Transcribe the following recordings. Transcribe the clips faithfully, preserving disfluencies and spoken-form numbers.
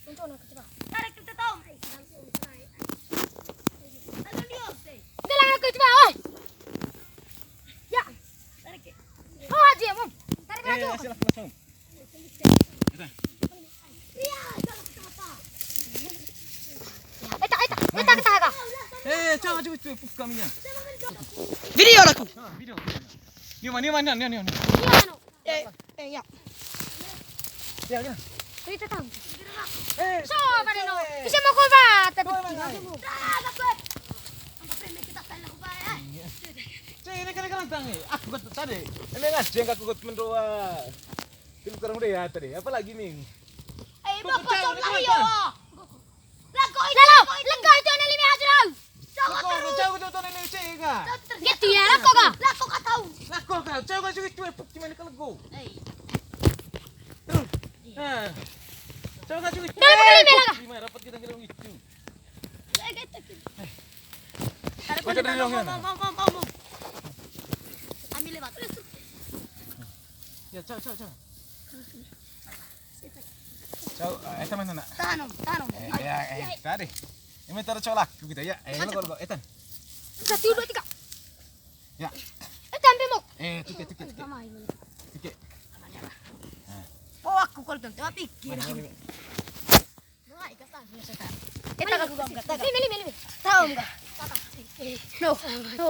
Tarik kita tahu. Dalam aku coba, oi. Ya. Tarik. Oh, aja, Mam. Tarik lagi. Eh, sila, sila, sila. Eta, eta, eta, eta, eta. Eh, coba, coba, coba, puf kaminya. Video laku. Ah, video, video. Ni mana, ni mana, ni mana, ni mana. Iya, no. Eh, eh, ya. Ya, ya. Itu tahu. Eh, so, apa nih, no? Bisa mau kau, Pak? Tapi coba, Pak. Iya. Cek, ini kan, kan tang, eh. Aku kan tadi. Ini ngajeng aku ikut mendoa. Itu kurang udah ya tadi. Apa lagi, Ming? Eh, kok, kok, kok, kok, kok, kok, kok. Lako itu, lako itu. Lako itu, anak lima hajar, au. Lako, lako, lako, lako, lako, lako. Gitu ya, lako kah? Lako kah tahu? Lako kah? Coba kasih itu, eh, bukti mana kalau go. Eh. Terus. Nah. Coba kasih itu. Dapat kali, Mela, kah? Bukti mana dapat kita kira itu. Eh, gitu. Tarik. Baca dari dong, ya. Mau, mau, mau, mau, mau. Ambil lewat. Ya, coba, coba, coba. Cau, eh, eta mana, nak? Tanom, tanom. Eh, ya, eh, tadi. Ini taruh colak gitu ya. Eh, lo, lo, Etan. Satu, dua, tiga. Ya. Etan, bemok. Eh, tiga, tiga, tiga. Tiga. Oh, aku kalau tentu pikir. Mana, mana, mana? Eta ka. Limi, limi, limi. Tahu enggak? No. No.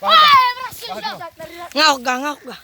Wah, berhasil. Ngauk ga, ngauk ga.